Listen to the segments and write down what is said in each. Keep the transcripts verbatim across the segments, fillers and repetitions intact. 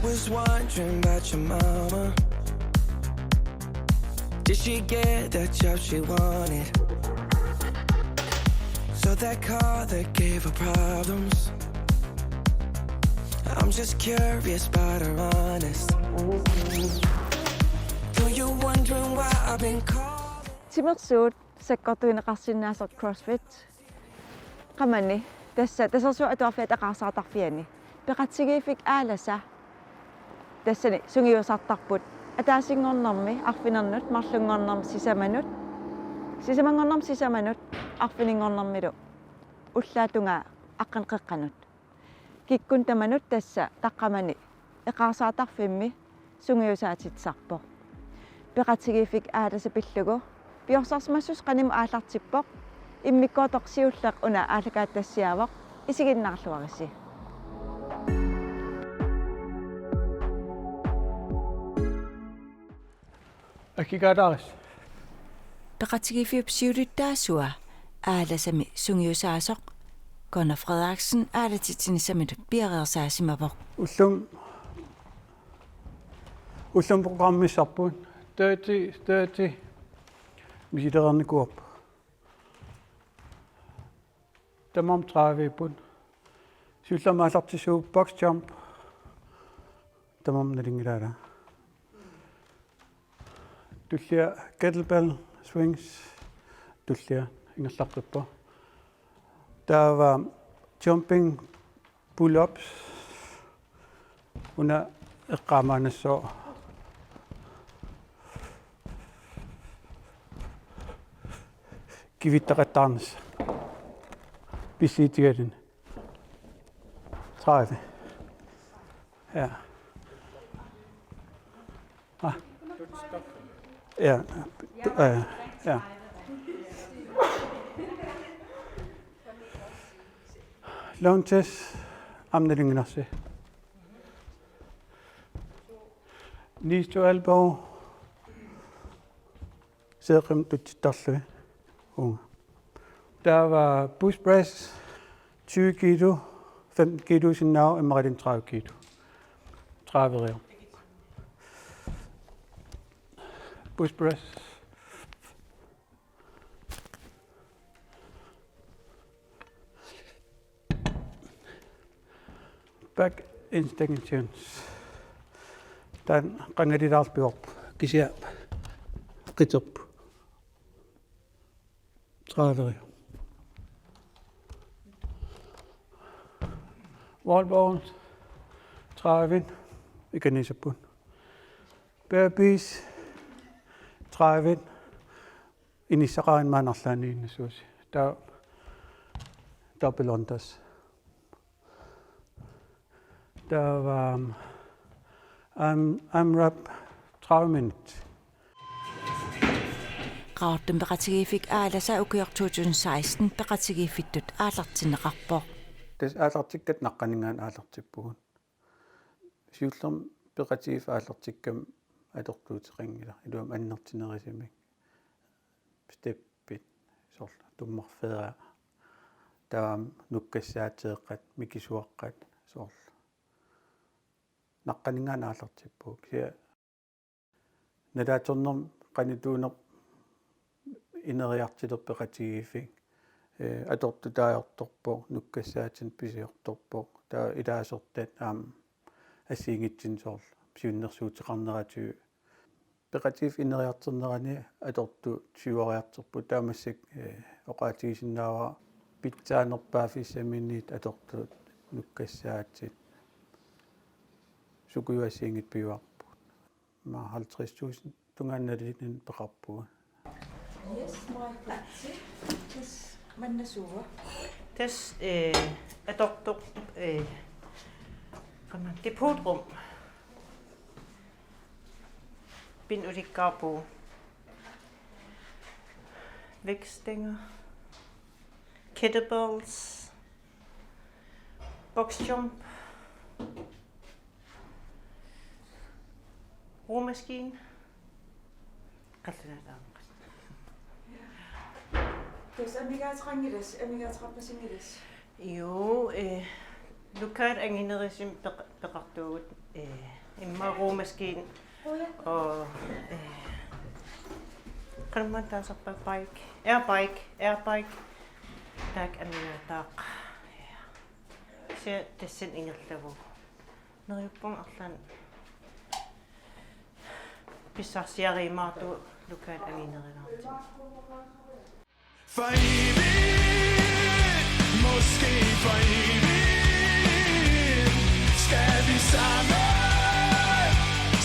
Was wondering about your mama. Did she get that job she wanted? So that car that gave her problems. I'm just curious about her honest. Though you're wondering why I've been calling. Timersuut sakkortuneqarsinnaasoq CrossFit. Qamani, tassa Tasersuup Atuarfiata eqaarsaartarfiani peqatigiiffik Aalasa tassani sungiusartarput ataasinngornermi arfinernut, marlunngornermi sisamanut, sisamanngornermi sisamanut, arfininngornermilu ullaatungaa aqqaneq-qeqqanut. Kikkunnut tamanut tassa taqqamani eqaarsaartarfimmi sungiusaatitsisarpoq. Peqatigiiffik Aalasa pillugu piorsarsimassuseq qanimut aallartippoq, immikkoortoq siulleq una aallakaatitassiaavoq, isiginnaarluarisi. Akikaaris. Peqatigiiffiup siulittaasua Aalasami sungiusaasoq Gunnar Frederiksen aalatitsinissaminut piareersaasimavoq. Ullum, ullum programmissarput thirty, thirty misilereernikuuarput. Tamarmik tredive-put. Siullermik aallartissuuvoq box jump. Tamarmik nalunngilara. Tullia kettlebell swings. Tullia ingerlaqqippoq. Taava jumping pull-ups. Una eqqaamaannassooq. Kivittaqattaarnissaq. Pisiutigaluni. Tredive. Ja. Ah. Ja. Du, øh, ja. Lunges, aamma nalunngilarsi. Knees to elbow. Seeqqamik tutsittarlugit. Uunga. Taava push press tyve kilo, femten kilo sinnaavoq, immaqaluunniit tredive kilo. Tredive-riaruk. Push press. Back extensions. Taanna qangalilaarluarpoq. Kisianni qiterpoq. Tredive. Wall balls. Tredive. Ikaniisapput. Burpees. Tredive. Inissaqarin maanna arlaanniinnassuusi. Taava double unders. Taava, um, AMRAP tredive minutes. Qaqortumi peqatigiiffik Aalasa ukioq to tusind seksten peqatigiiffittut aallartinneqarpoq. Tassa aallartikkatta naqqaninngaanniit aallartippugut. Siullermik peqatigiiffik aallartikkama atortuuteqanngilaq, iluamik annertunerusumik. Steppit, soorlu tummarfeeraa, taava nukkassaateeqqat, mikisuaqqat, soorlu. Naqqaninngaanniit aallartippugut. Kisianni nalaatsornermi qanittuuneq ineriartulerpoq peqatigiiffik. Ee, atortut taagortorpoq, nukkassaatinik pisiortorpoq. Taava ilaasortat aamma assigiinngitsunik soorlu siunnersuuteqarneratigut. Peqatigiiffik ineriartornerani atortut siuariartorput, taava massakkut, ee, oqaatigisinnaavara pitsaanerpaaffissaminiit atortut nukkassaatit. Sukujuit assigiinngitsut piuarput. Aamma halvtreds tusind tungaanut nalilinnut peqarpugut. Yes, Maj-Britt. Tassa manna suua? Tassa, øh, atortoq, øh, qanoq, depotrum. Pind ulikkaarpugut. Vægtstænger. Kettlebells. Box jump. Romaskine. Qallunaat aamma. Tassa amigaateqanngilassi, amigaateqarpasinngilassi? Juu, øh, Lokale anginerisumik peq-, peqartuugut, eh, immaqa romaskiin, og, eh, qanimmat taasarpa bike, airbike, airbike, taakku amigaataaq. Ja. Kisianni tassani ingerlavugut. Neriuppunga arlaannik pissarsiariumaartugut lokale anginerulaartumik. For evigt, måske for evigt, skal vi samme,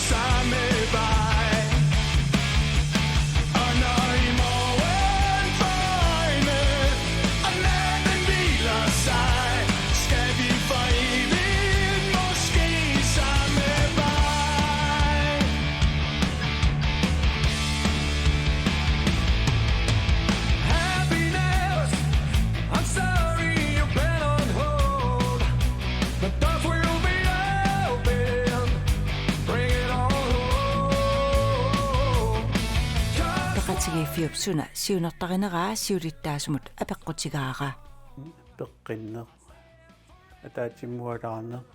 samme vej. Og når i morgen får øjne, og natten hviler sig, skal vi for evigt, måske samme vej. Happiness, I'm sorry you've been on hold. The doors will be open. Bring it on home. Peqatigiiffiup suna siunertarineraa siulittaasumut apeqqutigaara. Peqqinneq, ataatsimualaarneq,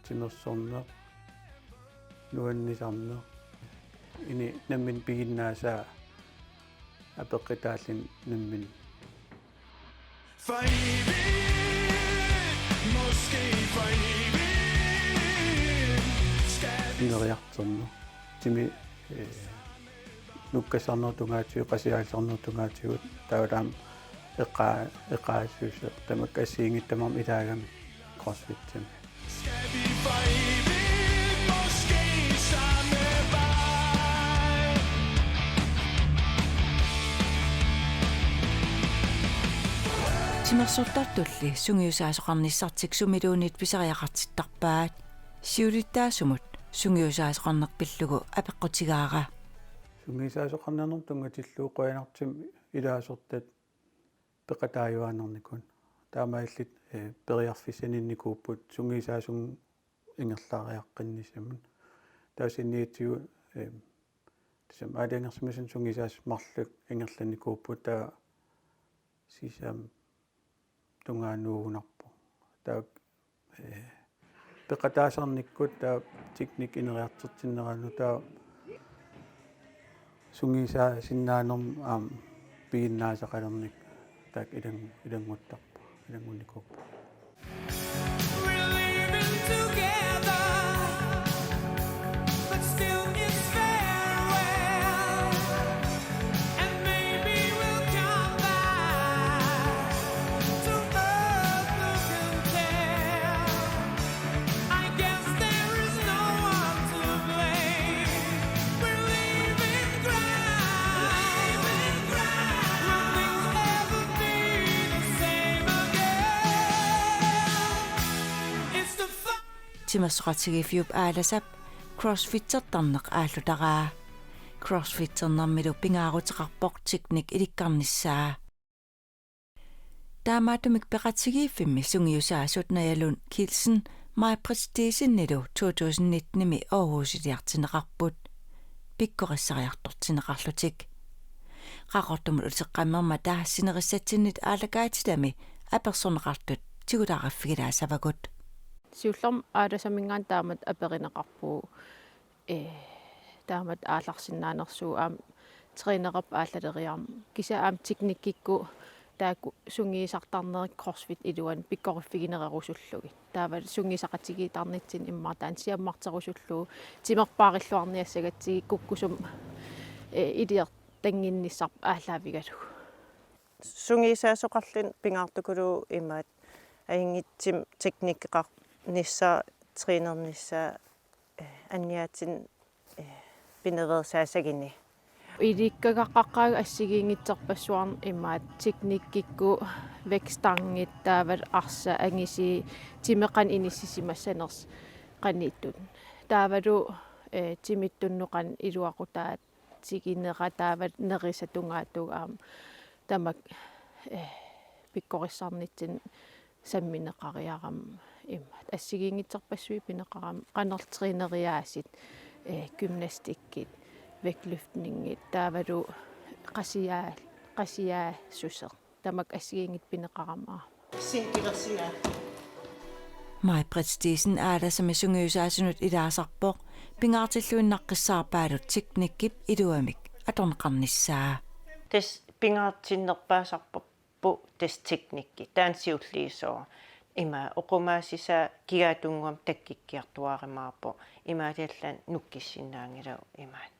timersorneq, nuannisarneq. Ini nammineq piginnaasaa apeqqutaalluni nammineq. For evigt, måske for evigt, skal vi Ineriartorneq. Timi, eh, nukkassarnerup tungaatigut, qasiaallisarnerup tungaatigut, taavalu aamma eqaa-, eqaassuseq, tamakku assigiinngitsut tamarmik ilaagami crossfitimi. Skal vi for evigt, måske samme vej? Timersortartulli sungiusaasoqarnissartik sumiluunniit pisariaqartittarpaat. Siulittaasumut sungiusaasoqarneq pillugu apeqqutigaara. Sungiusaasoqarniarnermut tunngatillugu qujanartumik ilaasortat peqataajuaannarnikuupput. Taamaalillutik, eh, periarfissaannarnikuupput sungiusaasunik ingerlariaqqinnissamut. Taava saniatigut, eh, tassami aalajangersimasuni sungiusaasut marluk ingerlannikuupput, taava sisamat tungaanut uunarpoq. Taava, eh, peqataasarnikkut taava teknik ineriartortinneranut taava sungiusaasinnaanermut aamma piginnaasaqalernikkut taakku ilang-, ilannguttarput, ilanngunnikuupput. We're living together, but still it's farewell. And maybe we'll come back to earth to compare. I guess there is no one to blame. We're leaving ground. Will things ever be the same again? It's the fun. Timersoqatigiiffiup Aalasap crossfittertarneq aallutaraa. Crossfitternermilu pingaaruteqarpoq teknik ilikkarnissaa. Taamaattumik peqatigiiffimmi sungiusaasut Naja Lund Kielsen Maj-Britt Thiesenilu to tusind nittenimi Aarhusiliartinneqarput pikkorissariartortinneqarlutik. Qaqortumut uteqqammermata sinerissatsinnit aallakaatitami apersorneqartut tigulaariffigilaassavagut. Siullermik Aalasaminngaanniit taamatut aperineqarpugut, eh, taamatut aallarsinnaanersugut aamma trænerip aallaleriarmat. Kisianni aamma teknikkikkut taakku sungiusartarnerit crossfit iluanni pikkoriffigineqarusullugit. Taava sungiusaqatigiittarnitsinni immaqa taanna siammarterusullugu timerpaarilluarniassagatsigit kukkusumik, eh, iliortannginnissarput aallaavigalugu. Sungiusaasoqarluni pingaartikkaluarlugu imaattoq ajunngitsumik teknikkeqarnissaa, trænernissaa, eh, anniaatsinik, eh, pinaveersaassaguni. Ilikkagaqaqqaagut assigiinngitsorpassuarnik imaattoq teknikkikkut vægtstangit taavalu arsaq angisuut timeq qanoq inissisimassanersoq qanittut. Taavalu, eh, timittunnut qanoq iluaqutaatiginera taavalu nerisat tungaatigut aamma tamakku, eh, pikkorissarnitsinni sammineqariarami imaattoq. Assigiinngitsorpassuit pineqarami qanorlu træneriaasut, eh, gymnastikkit, vægtløftningit, taavalu qasiaa-, qasiaassuseq. Tamakku assigiinngitsut pineqarami aamma. Sinkilersinaa. Maj-Britt Thiesen Aalasami sungiusaasunut ilaasarpoq, pingaartilluinnaqqissaarpaalu teknikkip iluamik atorneqarnissaa. Tassa pingaartinnerpaasarpoq tassa teknikki. Taanna siulliusoq. Ima oqumaassisaa kigaatunngua takkukkiartuaarumaarpoq. Imaaliallaannaq nukkissinnaanngilagut imaat.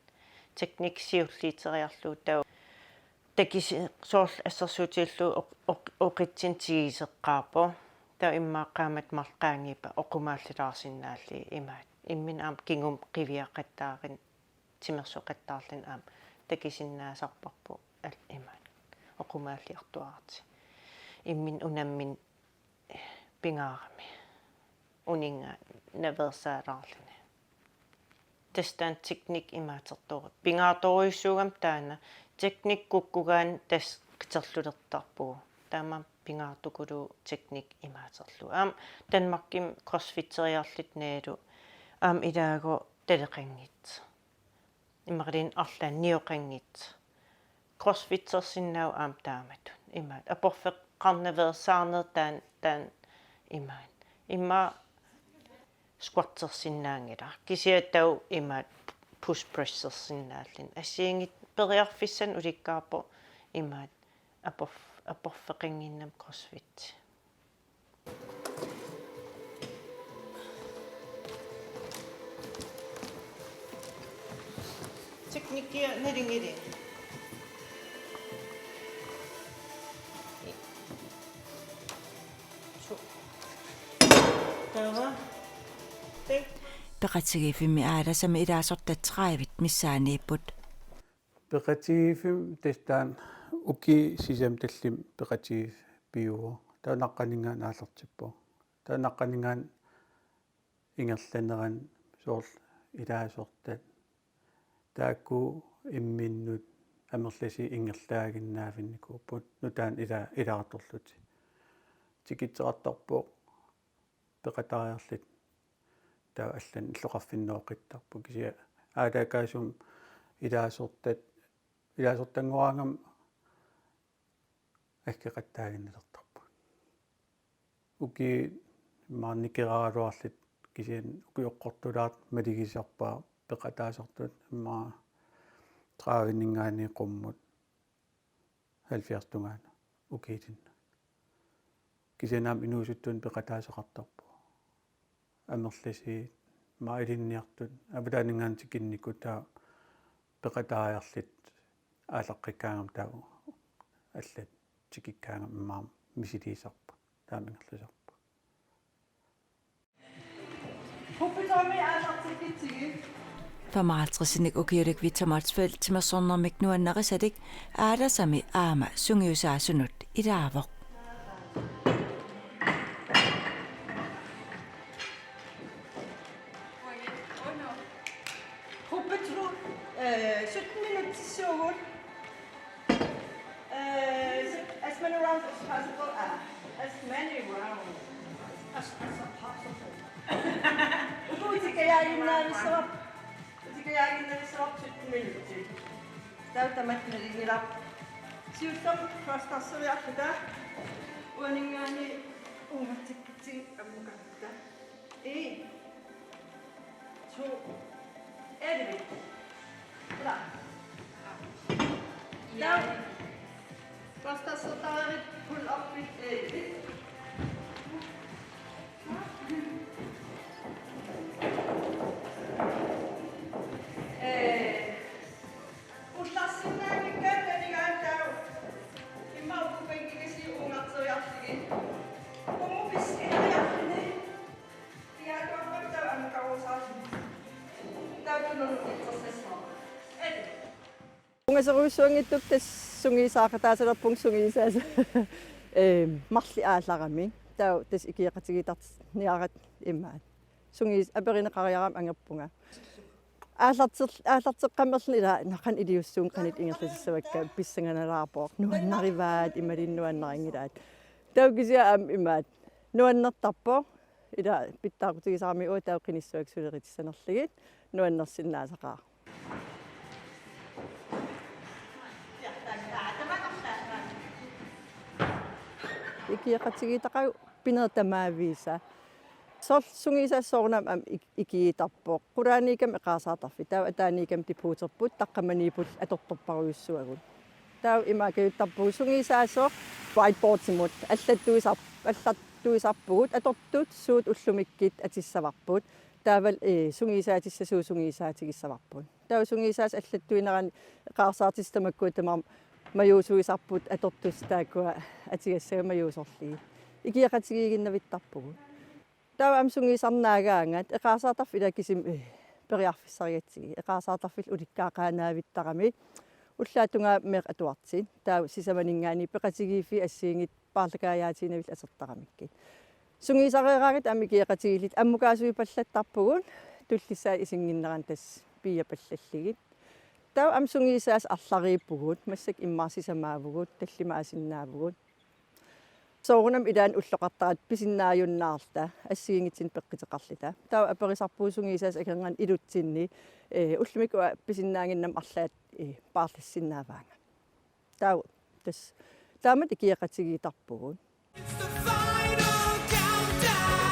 Teknikki siulliuteriarlugu taava takisi-, soorlu assersuutigillugu oq-, oq-, oqitsinnik tiguseqqaarpoq. Taava immaqa qaammatit marluk qaangiuppata oqumaallilaarsinnaallugit imaat. Imminut aamma kingumut qiviaqattaarluni, timersoqattaarluni aamma takusinnaasarparput al-, imaat. Oqumaalliartuaartut. Imminut unammineq pingaarami. Uninnga naveersaalaarluni. Tassa taanna teknikki imaatertoru-. Pingaartorujussuugami taanna teknikki kukkugaanni tassa qiterlulertarpugut. Taamaammat pingaartukuluuvoq teknikki imaaterlugu. Aamma Danmarkimi crossfitteriarluta naalu aamma ilaagooq taleqanngitsoq. Imaluunniit arlaannik nioqanngitsoq. Crossfittersinnaavoq aamma taamatut. Imaat. Aporfeqarnaveersaarneq taanna, taanna imaat. Immaqa squattersinnaanngilaq. Kisianni taava imaat push pressersinnaalluni. Assigiinngitsut periarfissanik ulikkaarpoq imaat aporf-, aporfeqannginnami crossfit. Teknikkia nalingilinnik. Taava. Te. Peqatigiiffimmi Aalasami ilaasortat tredive missaaniipput. Peqatigiiffimmi tassa taanna ukiut sisamat tallimat peqatigiiffik pivoq. Taava naqqaninngaanniit aallartippoq. Taava naqqaninngaanniit ingerlanerani soorlu ilaasortat. Taakku imminnut amerlasuut ingerlaaginnaavinnikuupput nutaanik ila-, ilaartorlutik. Tikitseqartarpoq peqataariarluta taava allanik illoqarfinni nooqqittarpoq kisianni aataakkaassuma ilaasortat, ilaasortanngoraangama aggeqattaaginnalertarput. Ukiut immaqa nikeraaraluarluta kisianni ukioqqortulaartoq malugisarpaat peqataasartut immaqa tredive-ninngaanniit qummut halvfjerds tungaanut ukiulinnut. Kisianni aamma inuusuttunik peqataasaqartarpoq. Amerlasuut, immaqa ilinniartut, avataaninngaanniit tikinnikkut taava peqataariarluta aallaqqikkaangama taava allat tikikkaangama immaqa misiliisarput, taama ingerlasarput. Femoghalvtredsinik ukiulik Vita Motzfeldt timersornermik nuannarisalik Aalasami aamma sungiusaasunut ilaavoq. Gruppe to, øh, sytten minutter til syv. Uh, as many rounds as possible. Ah, as many rounds as, as possible. Uku utikajaaginnaavissuaq. Utikajaaginnaavissuaq sytten minutter. Taava tamatta nalingilaat. Siullermik crossfitteriarluta. Uaninngaanniit uungatsikkutsigit ammukaratta. En, to, elleve. Klar. Down. Crossfitteriarluta pull-upit elleve. Eh, ullarsinnaanngikkaanni nanigaantaaq. Immaqa uku bænkikasiit uungarteriarlugit. Qummut pisiniariarluni. Pigaatuarpakka taava ammukaarusaarluni. Taava tununut itsersassavara. Elleve. Ungaserujussuanngitsup tassa sungiusaaqataasalerpunga sungiusaasa. Ehm, marluk aallarami. Taava tassa ikioqatigiittarniaratta imaat. Sungius-, aperineqariarama angerpunga. Aallarter-, aallarteqqammerluni ila naqan iliussuunga qanoq ingerlasissavakka pissanganalaarpoq. Nuannarivaat imaluunniit nuannarinngilaat. Taava kisianni aamma imaat. Nuannertarpoq. Ila pitsaaqutigisarami uanga taava qinissuakka sulerutissanerlugit nuannersinnaasaqaaq. Ikioqatigiittaqaaq pinerit tamaviisa. Soorlu sungiusaasut soorunami aamma ik-, ikiuuttarput. Qulaaniikkami eqaarsaartarfik. Taava ataaniikkami depoterput, taqqamaniipput atortorparujussuagut. Taava imaakajuttarpugut sungiusaasoq whiteboardimut. Allattuisar-, allattuisarpugut atortut suut ullumikkut atissavarput. Taavalu, ee, sungiusaatissat suut sungiusaatigissavarput. Taava sungiusaasut allattuinerani eqaarsaartissat tamakkua tamaasa majuusuisarput atortussat taakkua atigassagut majuusorlugit. Ikioqatigiiginnavittarpugut. Taava aamma sungiusarnaagaangat eqaarsaartarfik ilaa kisimi, eh, periarfissarigatsigit. Eqaarsaartarfillu ulikkaaqqaannavittarami. Ullaap tungaa meeqqat atuartut. Taava sisamaninngaanniit peqatigiiffiit assigiinngitsut paarlakaajaatiinnavillu atortaramikkit. Sungiusareeraangatta aamma ikioqatigiilluta ammukaasuipallattarpugut tullissaata isinnginnerani tassa piiapallallugit. Taava aamma sungiusaasut arlariippugut, massakkut immaqa sisamaavugut, tallimaasinnaavagut. Soorunami ilaanni ulloqartaratta pisinnaajunnaarluta assigiinngitsunik peqquteqarluta. Taava aperisarpugut sungiusaasut akornanni ilutsinni, ee, ullumikkut pisinnaannginnama arlaat, ee, paarlassinnaavaanga. Taava tassa taamatut ikioqatigiittarpugut. It's the final countdown.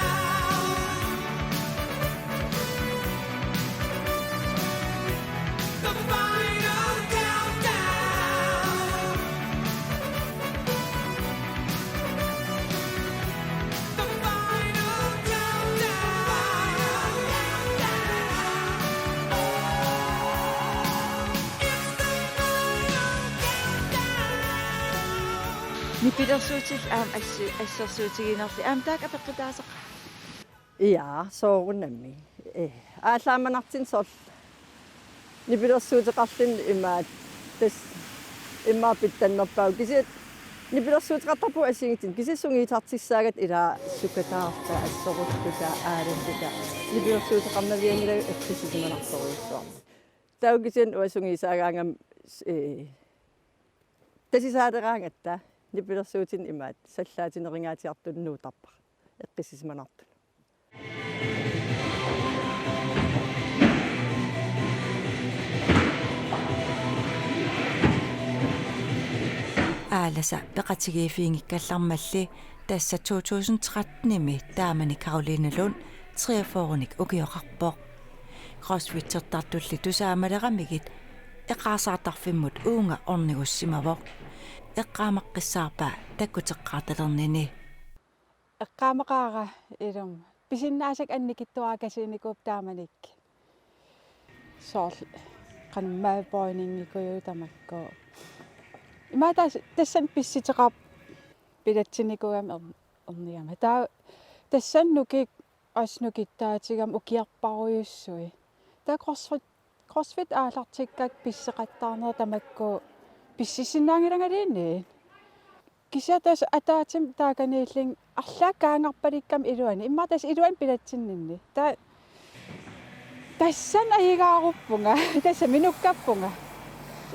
The final countdown. The final countdown. It's the final countdown. Nipilersuutit aamma assi-, assersuutigiinnarlugu aamma taakku apeqqutaasaqaat. Ija, soorunami. Ee, aallaamanartumik soorlu nipilersuuteqarluni imaattoq tassa immaqa pitsannerpaavoq. Kisianni nipilersuuteqartarpugut assigiinngitsunik. Kisianni sungiusartussaagatta ilaa sukataarluta, assorulluta, aalalluta. Nipilersuuteqarnavianngilagut eqqissisimanartorujussuarmik. Taava kisianni uanga sungiusaagaangama, ee, tasisaaleraangatta nipilersuutinik imaattoq sallaatinerungaatsiartunut nuuttarpara eqqissisimanartunut. Aalasa peqatigiiffiginngikkallarmalli tassa to tusind tretten-imi taamani Karoline Lund treogfyrrenik ukioqarpoq. Crossfittertartulli tusaamaleramigit eqaarsaartarfimmut uunga ornigussimavoq. Eqqaamaqqissaarpaa takkuteqqaartalernini. Eqqaamaqaara ilumut. Pisinnaasakka annikitsuarakasiinikuupput taamanikkut. Soorlu qanummaa pointingikuuvoq tamakku. Imaattoq tas-, tassani pissuteqarpoq pilatsinikuugama er-, ernigama. Taava tassani nukik-, assut nukittaatigama ukiorparujussuit. Taava crossfit, crossfit aallartikkakka pisseqattaarnerit tamakku pissusissinnaanngilangaluunniit. Kisianni tassa ataatsimik taakaniillunga arlaat kaangarpalikkama iluani. Immaqa tassa iluani pilatsinninni. Ta-, tassani ajugaaruppunga. Tassami nukkappunga.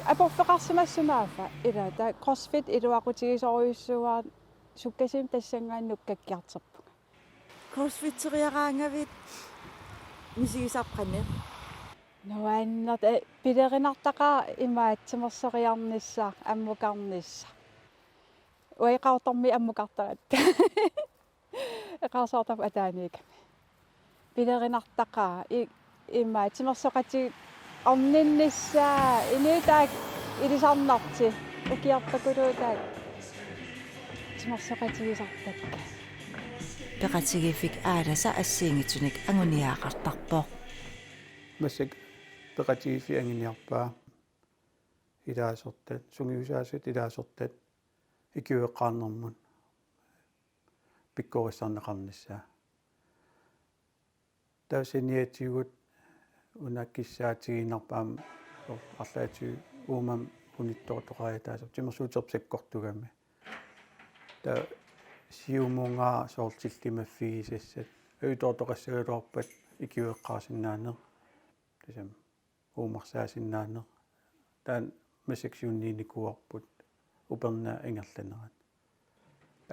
Aporfeqarsimassumaaffaa. Ilaa, taava crossfit iluaqutigisorujussuuara sukkasuumik tassanngaanniit nukkakkiartorpunga. Crossfitteriaraangavit misigisarput qanoq? Nuannerpoq, ee, pilerinartaqaaq imaattoq timersoriarnissaq, ammukarnissaq. Uanga Qaqortormiit ammukartaratta. Eqaarsaartarpunga ataaniikkami. Pilerinartaqaaq i-, imaattoq timersoqatigiit orninnissaat inuit taakku ilisarnartut ukiorpakuluit taakku timersoqatigisartakkatit. Peqatigiiffik Aalasa assigiinngitsunik anguniagaqartarpoq. Massakkut peqatigiiffik anguniarpaa ilaasortat, sungiusaasut ilaasortat ikiueqqaarnermut pikkorissarneqarnissaa. Taava saniatigut una kissaatigiinnarpara aamma soorlu arlaatigut uumami unittoortoqariataasoq timersuuterput sakkortugami. Taava siumunngaara soorlu tillimaffigisassat. Ajutoortoqassagaluarpat ikiueqqaarsinnaaneq. Tassami uumarsaasinnaaneq. Taanna massakkut siunniunnikuuarput upernaaq ingerlanerani.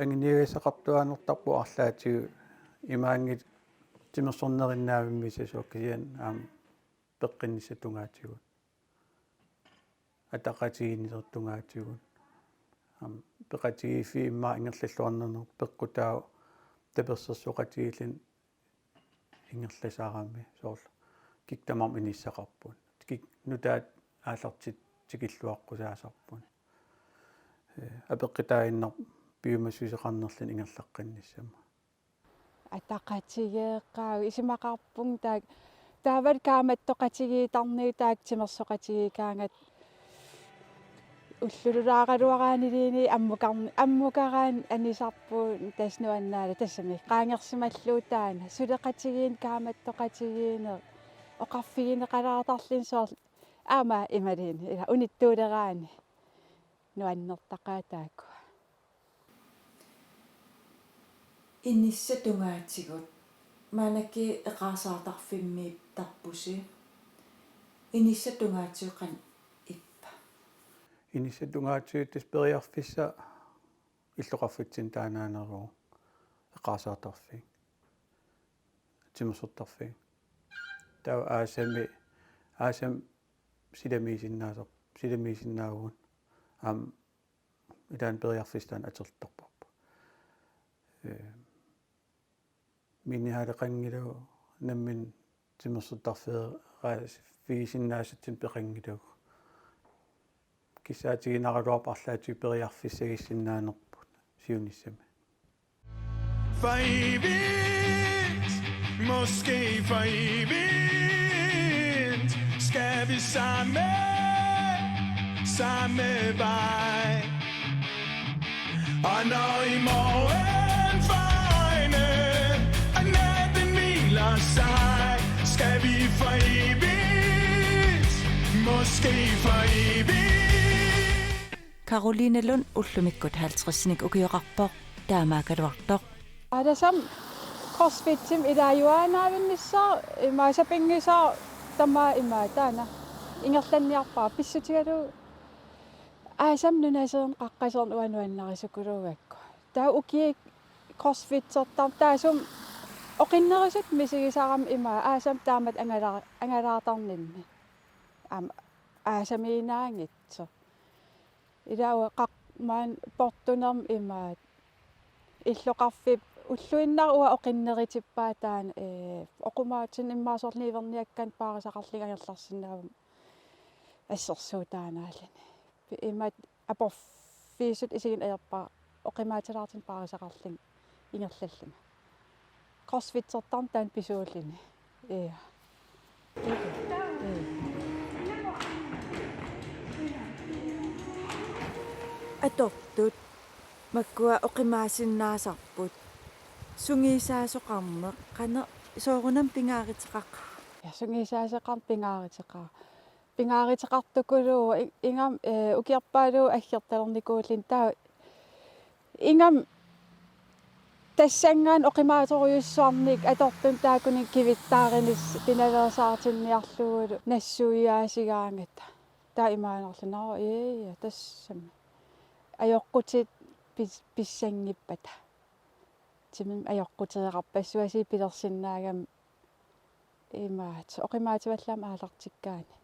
Anguniagassaqartuaanertarpoq arlaatigut imaanngitsoq timersornerinnaavimmi sasuakkian aamma peqqinnissaq tungaatigut. Ataqatigiinneq tungaatigut. Aamma peqatigiiffik immaqa ingerlalluarnermut peqqutaavoq tapersersoqatigiilluni ingerlasarami soorlu kikkut tamarmik inissaqarput. Kikkut nutaat aallartitsilluaqqusaasarput. Ee, apeqqutaaginnarpoq piumassuseqarnerluni ingerlaqqinnissamut. Ataqatigeeqqaavut isumaqarpunga taakku taavalu kaammattoqatigiittarneri taakku timersoqatigiikkaangat ullululaaraluaraanniluunniit ammukarn-, ammukaraanni anisarput tassa nuannaarlugu tassami qaangersimallugu taanna suleqatigiinneq kaammattoqatigiinneq oqarfigineqalaartarluni soorlu aamma imaluunniit ila unittuuleraanni nuannertaqaat taakku. Inissat tungaatigut maannakkut eqaarsaartarfimmiittarpusi. Inissat tungaatigut qanoq ippa? Inissat tungaatigut tassa periarfissaq illoqarfitsinni taanaaneruvoq eqaarsaartarfik. Timersortarfik. Taava aasami, aasami silamiisinnaasar-, silamiisinnaavugut. Aamma ilaanni periarfissaq taanna atorluarparput. Ee, minnerunngilaq nammineq timersortarfeqarfigisinnaasatsinnik peqanngilagut. Kissaatiginaraluarpoq arlaatigut periarfissagissinnaanerput siunissami. For evigt, måske for evigt, skal vi samme, samme vej. Og når i morgen for øjne, og natten hviler sig, skal vi for evigt, måske for evigt. Karoline Lund ullumikkut halvtredsinik ukioqarpoq, taamaakkaluartoq. Alasam crossfitimi ilaajuaannaavinnissaa, ima sapinngisaa tamaat ima taanna ingerlanniarpara pissutigalugu. Aasami nunaseerneq qaqqaseerneq uanga nuannarisukuluugakku. Taava ukiut crossfitsertarama taassuma oqinnerusutut misigisarama ima aasami taamatut angala-, angalaartarninni. Aamma aasamiinnaanngitsoq. Ila uanga qaq-, maani portunerma imaattoq. Illoqarfiup ulluinnarni uanga oqinnerutippara taanna, ee, oqimaatsunik immaqa soorlu niuerniakkannik paarisaqarlunga angerlarsinnaavunga assersuutaannaalluni. Pi-, imaattoq aporfiusutut isigineq ajorpara oqimaatilaartunik paarisaqarlunga ingerlallunga. Crossfitsertarama taanna pisuulluni. Ia. Atortut makkua oqimaasinnaasarput. Sungiusaasoqarneq qanoq soorunami pingaaruteqaqaaq? Ja, sungiusaasoqarneq pingaaruteqaaq. Pingaaruteqartukuluuvoq i-, ingammik, ee, ukiorpaaluit aggertalernikuulluni taava ingammik tassanngaannaq oqimaatorujussuarnik atortunik taakkununnga kivittaarunissaa pinaveersaartinniarlugulu nassuiaasigaangata. Taava imaannaalluni, aa, ee, ja, tassami. Ajoqqutit pis-, pissanngippata. Timimik ajoqquteqarpassuit pilersinnaagami imaattoq oqimaativallaamik aallartikkaanni.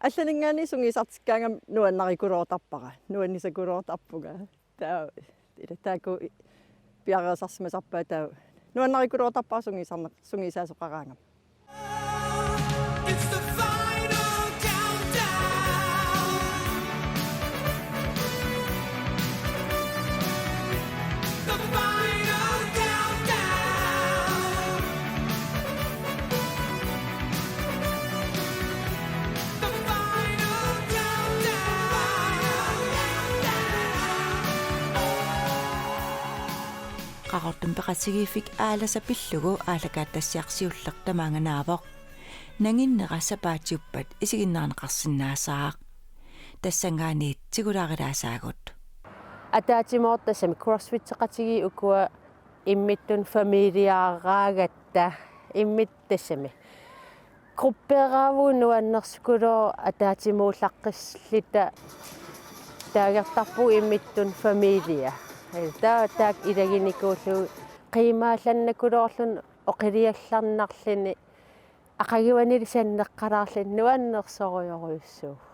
Allaninngaanniit sungiusartikkaangama nuannarikuloortarpara, nuannisakuluortarpunga. Taava, ila taakku piareersarsimasarpaat taava. Nuannarikuloortarpara sungiusarneq, sungiusaasoqaraangama. It's the final countdown. The final countdown. The final countdown. Qaqortumi Peqatigiiffik Aalasa pillugu aallakaatitassiaq siulleq tamaanga naavoq. Nanginnera sapaatiuppat isiginnaarneqarsinnaassaaq. Tassanngaanniit tigulaarilaasaagut. Ataatsimoortut tassami crossfitseqatigiit ukua imminnut familieraagatta imminnut tassami. Gruppeeraavugut nuannersukulooq ataatsimuullaqqissalluta taagartarpugut imminnut familia. Taava taakku ilaginikuullugu qiimaallannakuloorluni oqiliallarnarluni aqaguanilu sanneqqalaarluni nuannersorujorujussuuvoq.